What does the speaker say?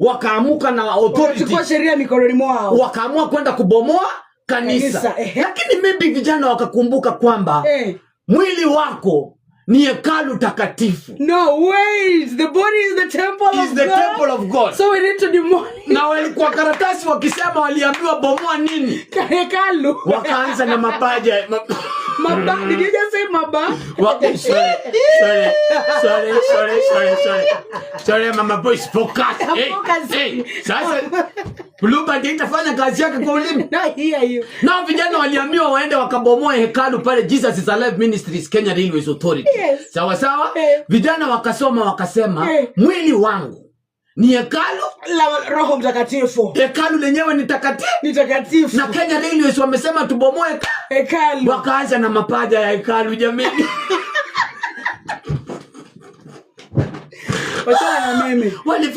Wakaamuka na authority. Chukua sheria mikononi mwao. Wakaamua kwenda kubomoa kanisa. Kanisa, ehe. Lakini maybe vijana wakakumbuka kwamba mwili wako ni hekalu takatifu. No, wait. The body is the temple Is of the God. Temple of God. So we need to demolish Na walikuwa karatasi wakisema waliambiwa bomoa nini? Hekalu. Wakaanza na mapaja. Maba. Did you just say maba? Sorry, sorry, sorry, sorry, sorry, sorry. Sorry, mama boys, focus. Hey, Focus. hey, sasa Blue Band itafanya kazi yake kwa ulimi. No, I hear you. Na vijana waliambiwa waende wakabomoe hekalu pale Jesus is Alive Ministries, Kenya Railways Authority. Sawa sawa? Eh. Vijana wakasoma wakasema, mwili wangu ni hekalu la Roho Mtakatifu. Hekalu lenyewe ni takatifu. Ni takatifu. Na Kenya Railways wamesema tubomoe Hekalu. Wakaanza na mapaja ya hekalu, jameni. Wachana na mimi. Walifanya